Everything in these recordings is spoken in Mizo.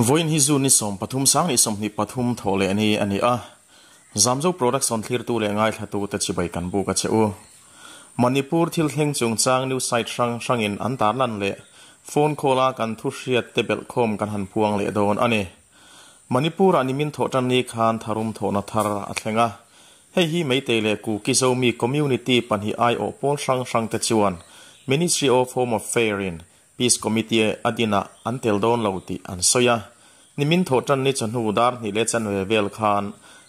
Vawiin hi June ni 13 2023 thawh leh ni a ni a, Zamzo Production thlirtu leh ngaithlatute chibai kan buk a che u. Manipur thil thleng chungchang news site hrang hrangin an tarlan leh phone call a kan thu hriat te belhkhawm kan han puang leh dawn a ni. Manipur ah nimin thawh tan ni khan tharum thawhna thar a thleng a. Hei hi Meitei leh Kuki Zomi community pahnih aiawh pawl hrang hrang te chuan Ministry of Home Affair in Peace Committee a dinah an tel dawn lo tih an sawi a. Nimin thawh tan ni chawhnu dar hnih leh chanve vel khan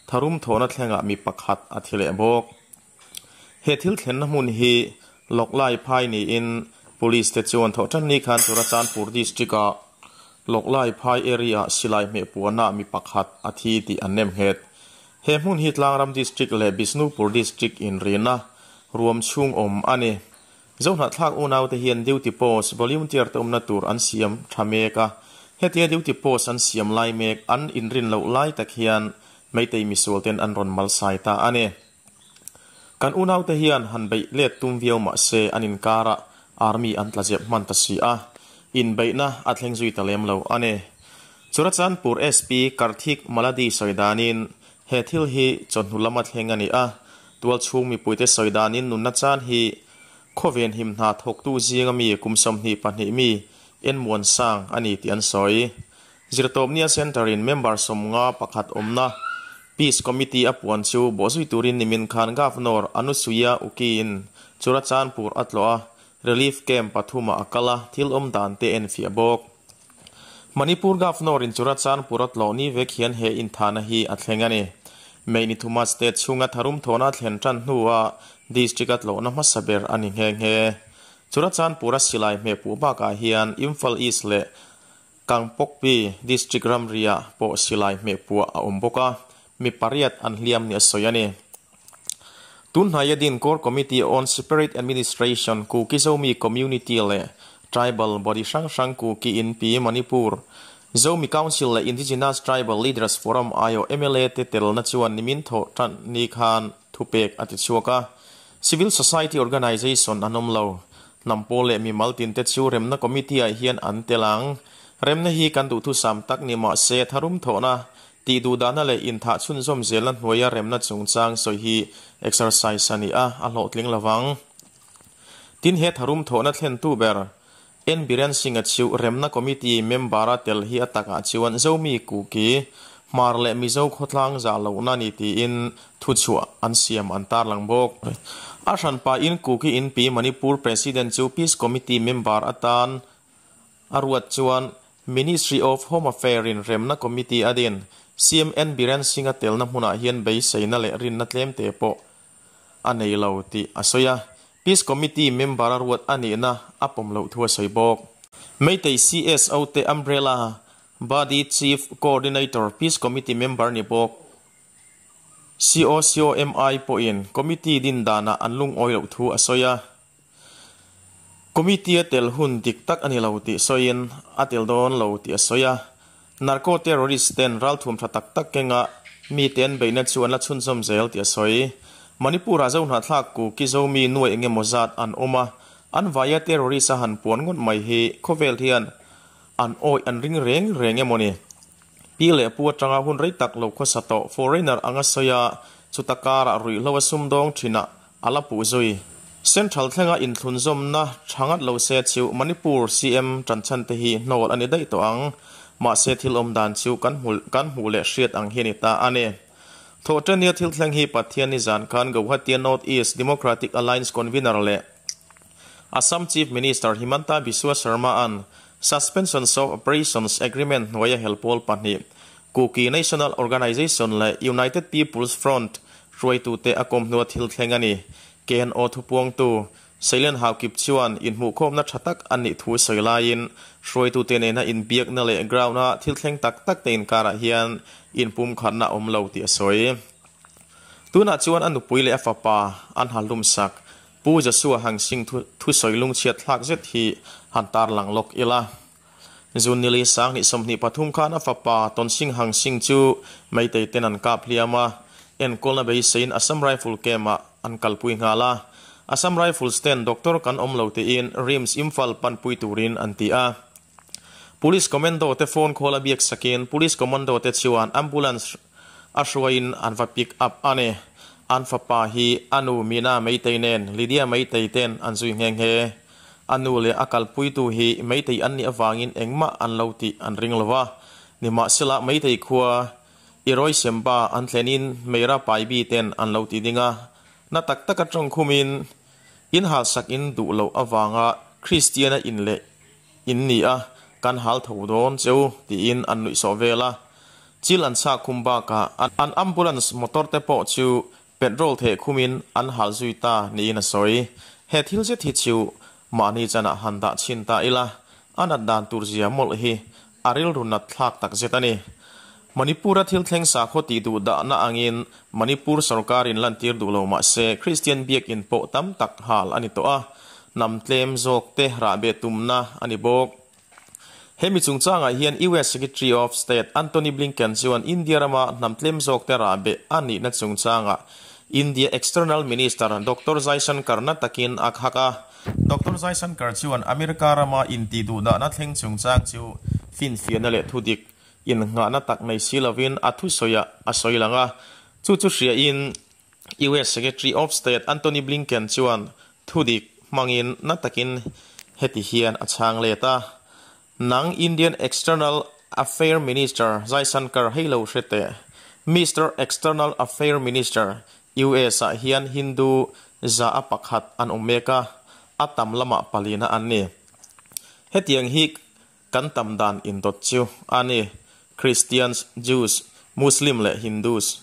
tharum thawhna thlengah mi pakhat a thi leh bawk. He thil thlenna hmun hi Loklai phai niin Police te chuan thawhtanni khan Churachandpur District-a Loklai phai area-ah silai hmeh puanah mi pakhat a thi tih an nem nghet. He hmun hi Tlangram District leh Bishnupur District inrina ruam chhung awm a ni. Zohnahthlak unaute hian duty post volunteer te awmna tur an siam tha mek a, hetia duty post an siam lai mek an inrin loh lai tak hian Meitei misual ten an rawn malsai ta a ni. Kan unaute hian han beih let tum viau mah se an inkarah army an tla zep hman ta si a, inbeihna a thleng zui ta lem lo a ni. Churachandpur SP Karthik Maladi sawi danin he thil hi chawhnu lama thleng a ni a, tualchhung mipuite sawi danin nunna chan hi khawven him hna thawktu zinga mi kum 22 mi en muan sang a ni tih an sawi. Zirtawpnia Centre in member 51 awmna Peace Committee a puan chu bawhzui turin nimin khan Governor Anusuiya Uki in Churachandpur a tlawh a, Relief Camp pathum ah a kal a, thil awm dan te en fiah bawk. Manipur Governor in Churachandpur a tlawh ni vek hian he inthahna hi a thleng a ni. May ni thuma state chhunga tharum thawhna a thlen tan hnua district a tlawhna hmasa ber a ni nghe nghe. Churachandpur a silai hmeh puh bakah hian Imphal East leh Kangpokpi District ramriah pawh silai hmeh puah a awm bawk a, mi pariat an hliam ni a sawi a ni. Tunhnaia din Core Committee on Separate Administration Kuki Zomi Community leh Tribal Body hrang hrang Kuki Inpi Manipur Zomi Council leh Indigenous Tribal Leaders Forum aiawh mla te telna chuan nimin thawh tan ni khan thupek a ti chhuak a. Civil Society Organization an awm lo. Hnam pawl leh mimal tin te chu remna committee ah hian an tel ang. Remna hi kan duhthusam tak ni mah se tharum thawhna, tih duhdahna leh inthah chhunzawm zelna hnuaia remna chungchang sawi hi exercise a ni a, a hlawhtling lovang. Tin he tharum thawhna thlentu ber N Biren Singh-a chu remna committee member-a tel hi a takah chuan Zomi Kuki, Hmar leh Mizo khawtlang zah lohna ni tiin thuchhuah an siam an tarlang bawk. A hranpa in Kuki Inpi Manipur President chu Peace Committee member atan a ruat chuan Ministry of Home Affair in remna committee a din. CM N Biren Singh-a telna hmunah hian beiseina leh rinna tlemte pawh a nei lo tih a sawi a. Peace Committee member a ruat a nihna a pawm loh thu a sawi bawk. Meitei CSO te umbrella Body Chief Coordinator Peace Committee member ni bawk COCOMI pawhin Committee din danah an lungawi loh thu a sawi a. Committee a tel hun dik tak a ni lo tih sawiin a tel dawn lo tih a sawi a. Narco terrorist ten ralthum tha tak tak kenga mite an beihna chu an la chhunzawm zel tih a sawi. Manipur-ah Zohnahthlak Kuki Zomi nuai eng emaw zat an awm a, an vaia terrorist a han puan ngawt mai hi khawvel hian an awih an ring reng reng emaw ni? Pi leh pu atanga hun rei tak lo khawsa tawh foreigner anga sawi a, chuta karah ruihhlo a sumdawng thinah a la puh zui. Central thlenga inthlunzawmna tha ngat lo se chu Manipur CM tanchhan te hi hnawl a ni daih tawh ang. Mahse thil awm dan chu kan hmu kan hmuh leh hriat ang hi a ni ta a ni. Thawhṭania thil thleng hi Pathian nizan khan Gauhati North East Democratic Alliance Convener leh Assam Chief Minister Himanta Biswa Sarma-a'n Suspension of Operations Agreement hnuaia hel pawl pahnih, Kuki National Organisation leh United People's Front hruaitute a kawm hnua thil thleng a ni. KNO thupuangtu Sailen Haokip chuan inhmuhkhawmna tha tak a nih thu sawi laiin hruaitute nena inbiakna leh ground-a thil thleng tak tak te inkarah hian inpumkhatna a awm lo tih a sawi. Tunah chuan a nupui leh a fapa an halhlum sak. Pu Joshua Hangsing thusawi lungchhiat thlak zet hi han tarlang lawk ila. June nili 2023 khan a fapa Tonsing Hangsing chu Meitei ten an kap hliam a, enkawlna beiseiin Assam Rifle Camp-ah an kalpui nghal a. Assam Rifles ten doctor kan awm lo tiin RIMS Imphal panpui turin an ti a. Police Commando te phone call a biak sakin Police Commando te chuan Ambulance a hruaiin an va pick up a ni. An fapa hi a nu Meena Meitei nen Lydia Meitei ten an zui nghe nghe. A nu leh a kalpuitu hi Meitei an nih avangin engmah an lo tih an ring lo va. Nimahsela Meitei khua Iroi Semba an thlenin Meira Paibi ten an lo ti ding a. Na tak taka tawngkhumin in halsak in duh loh avanga Kristiana in leh In ni a, kan hal tho dawn che u, tiin an nuih sawh vel a. Chil an chhak khum bakah an ambulance motor te pawh chu petrol theh khumin an hal zui ta niin a sawi. He thil zet hi chu mahni chanah han dah chhin ta ila, a nat dan tur zia mawlh hi a rilru nat thlak tak zet a ni. Manipur-a thil thleng sakhaw tih duh dahna angin Manipur sorkarin lantir duh lo mah se Kristian biakinn pawh tam tak hal a ni tawh a, hnam tlem zawk te rahbeh tumna a ni bawk. He mi chungchangah hian US Secretary of State Antony Blinken chuan India rama hnam tlem zawk te rahbeh a nihna chungchangah India External Minister Doctor Jaishankar na takin a khak a. Doctor Jaishankar chuan America rama intih duhdahna thleng chungchang chu finfiahna leh thudik Innghahna tak nei si lovin a thusawiah a sawi lang a, chu chu hriain US Secretary of State Antony Blinken chuan thudik hmangin na takin heti hian a chhang let a, Nang Indian External Affair Minister Jaishankar hei lo hre teh. Mister External Affair Minister, US ah hian Hindu za a pakhat an awm mek a, a tam lamah palina an ni. Hetiang hi Kan tam dan indawt chu a ni, Christians, Jews, Muslim leh Hindus.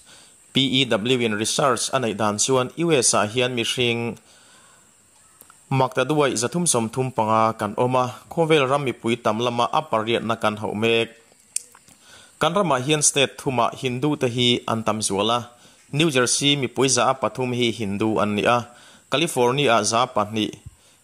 PEW in research a neih dan chuan US ah hian mihring maktaduai 335 kan awm a, khawvel ram mipui tam lama a pariatna kan hauh mek. Kan ramah hian state thumah Hindu te hi an tam zual a, New Jersey mipui 3% hi Hindu an ni a, California ah 2%,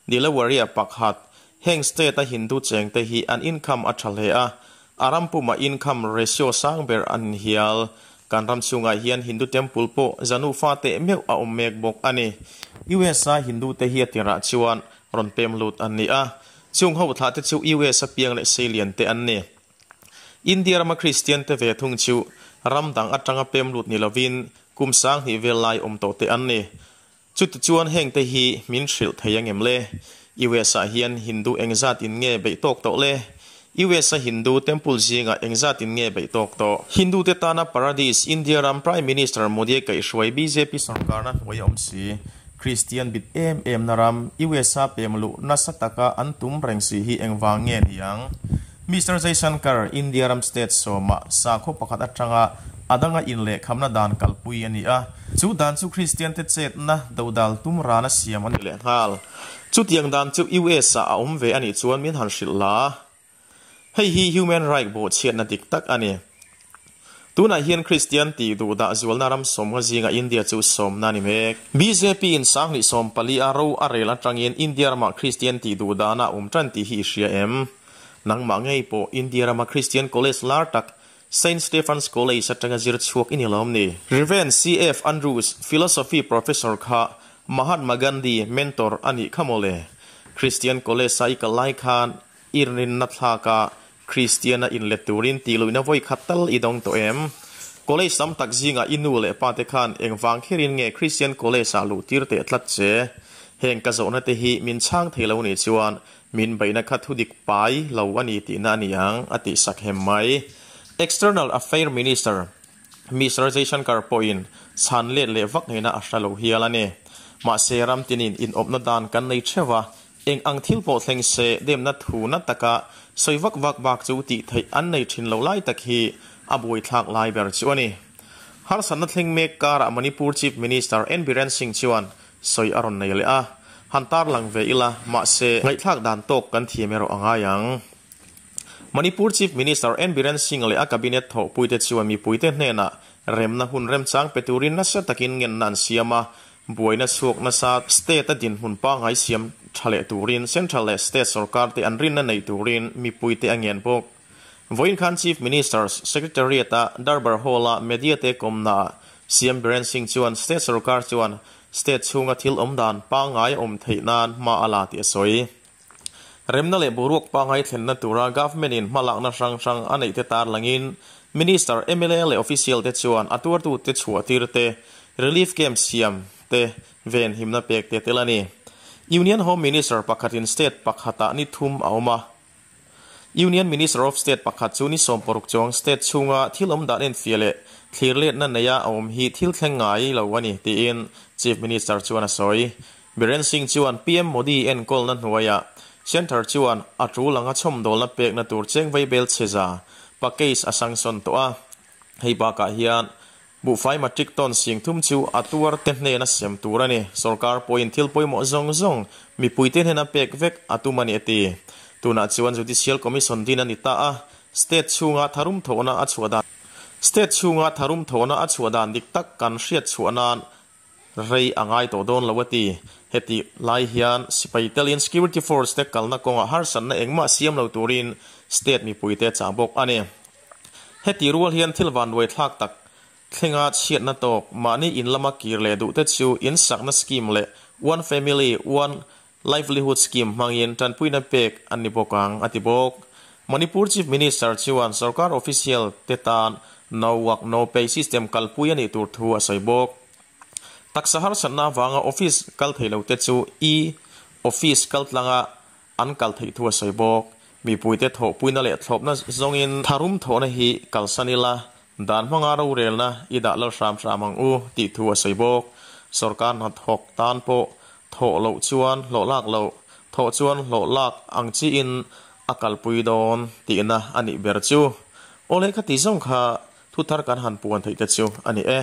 Delaware-a pakhat, heng state-a Hindu chengte hi an income a tha hle a, a ram pumah income ratio sang ber an inhial. Kan ram chhungah hian Hindu temple pawh zanu fa teh meuh a awm mek bawk a ni. US-a Hindu-te hi a tirah chuan rawn pem lut an ni a, chung ho thlahte chu US-a piang leh seilian te an ni. India rama Kristian-te ve thung chu ram dang atanga pem lut ni lovin kum 2000 vel lai awm tawh te an ni. Chutichuan hengte hi min hrilh thei ang em le? US ah hian Hindu engzat in nge beih tawk tawh le? US a Hindu temple zingah engzat in nge beih tawk tawh? Hindu te tana Paradis, India ram Prime Minister Modi a kaihhruai bjp sorkarna hnuai a awm si. Kristian bit em em na ram US a pem luh nasa taka an tum reng si hi engvang nge ni ang? Mister Jaishankar, India ram state sawmah sakhaw pakhat atanga a danga inlehkhamna dan kalpui a ni a. Chu dan chu Kristiante chetna dodal tum rana siam a ni leh nghal. Chutiang dan chu US ah a awm ve a nih chuan min han hrilh la. Hei hi human right bawhchhiatna dik tak a ni. Tunah hian Kristian tih duhdah zualna ram sawmnga zingah India chu sawmna a ni mek. Bjp in 2014 a ro a rel atangin India ramah Kristian tih duhdahna a awm tan tih hi i hria em? Nangmah ngei pawh India rama Kristian college lar tak Saint Stephen's College atanga zir chhuak i ni lawm ni? Rev. CF Andrews, Philosophy Professor kha Mahatma Gandhi mentor a nih kha mawle. Kristian college a i kal lai khan I rinna thlaka Kristiana inlet turin tih luihna vawi khat tal i dawng tawh em? College tam tak zingah i nu leh pa te khan engvang kherin nge Kristian college ah luh tir teh tlat che? Heng ka zawhna te hi min chhang thei lo nih chuan min beihna kha thudik pai lo a ni tihna a ni ang, a tih sak hem mai. External Affair Minister Mister Jaishankar pawhin chhan let leh vak ngeina a hre lo hial a ni. Mahse ram tinin inawpna dan kan nei theuh a, Eng ang thil pawh thleng se demna thu na taka sawi vak vak bak chu tih theih an nei thin lo lai tak hi a buaithlak lai ber chu a ni. Harsatna thleng mek karah Manipur Chief Minister N Biren Singh chuan sawi a rawn nei leh a, han tarlang ve ila, mahse ngaihthlak dan tawk kan thiam erawh a ngai ang. Manipur Chief Minister N Biren Singh leh a cabinet thawhpuite chuan mipuite hnenah remna hun remchang pe turin nasa takin ngenna an siam a, Buaina chhuak nasa state a dinhmun pangngai siam tha leh turin Central leh State sorkar te an rinna nei turin mipuite a ngen bawk. Vawiin khan Chief Minister's Secretariat a Darbar Hall a media te kawmna ah CM Biren Singh chuan State sorkar chuan State chhunga thil awm dan pangngai a awm theih nan hma a la tih a sawi. Remna leh boruak pangngai thlenna tura government in hmalakna hrang hrang a neih te tarlangin Minister, mla leh official te chuan a tuartute chhuah tir te, relief camp siam te venhimna pek te tel a ni. Union Home Minister pakhatin state pakhatah ni thum a awm a. Union Minister of State pakhat chu ni 60 chuang state chhunga thil awm dan enfiah leh thlir letna neia a awm hi thil thleng ngai lo a ni tiin Chief Minister chuan a sawi. Biren Singh chuan PM Modi enkawlna hnuaiah Centre chuan a tul anga chhawmdawlna pekna tur cheng vaibel chheza package a sanction tawh a. Hei bakah hian buhfai matric ton 30,000 chu a tuar te hnena sem tur a ni. Sorkar pawhin thil pawimawh zawng zawng mipuite hnena pek vek a tum a ni a ti. Tunah chuan Judicial Commission din a ni ta a, state chhunga tharum thawhna a chhuah dan State chhunga tharum thawhna a chhuah dan dik tak kan hriat chhuah nan rei a ngai tawh dawn lo a ti. Heti lai hian sipai telin security force te kalna kawngah harsatna engmah siam lo turin state mipuite chah bawk a ni. Heti rual hian thil vanduai thlak tak thlenga chhiatna tawk mahni in lama kir leh duh te chu in sakna scheme leh one family one livelihood scheme hmangin tanpuina pek an ni bawk ang a ti bawk. Manipur Chief Minister chuan sarkar official te tan no work no pay system kalpui a nih tur thu a sawi bawk. Taksa harsatna avanga office kal thei lo te chu e office kal tlanga an kal theih thu a sawi bawk. Mipuite thawhpuina leh thlawpna zawngin tharum thawhna hi kalsan ila dan hmanga rorelna i dah lal hram hram ang u tih thu a sawi bawk. Sarkar hnathawk tan pawh thawh loh chuan hlawh lak loh, thawh chuan hlawh lak ang chiin a kalpui dawn tihna a nih ber chu. Awle kha ti zawng kha thu thar kan han puan theih te chu a ni e.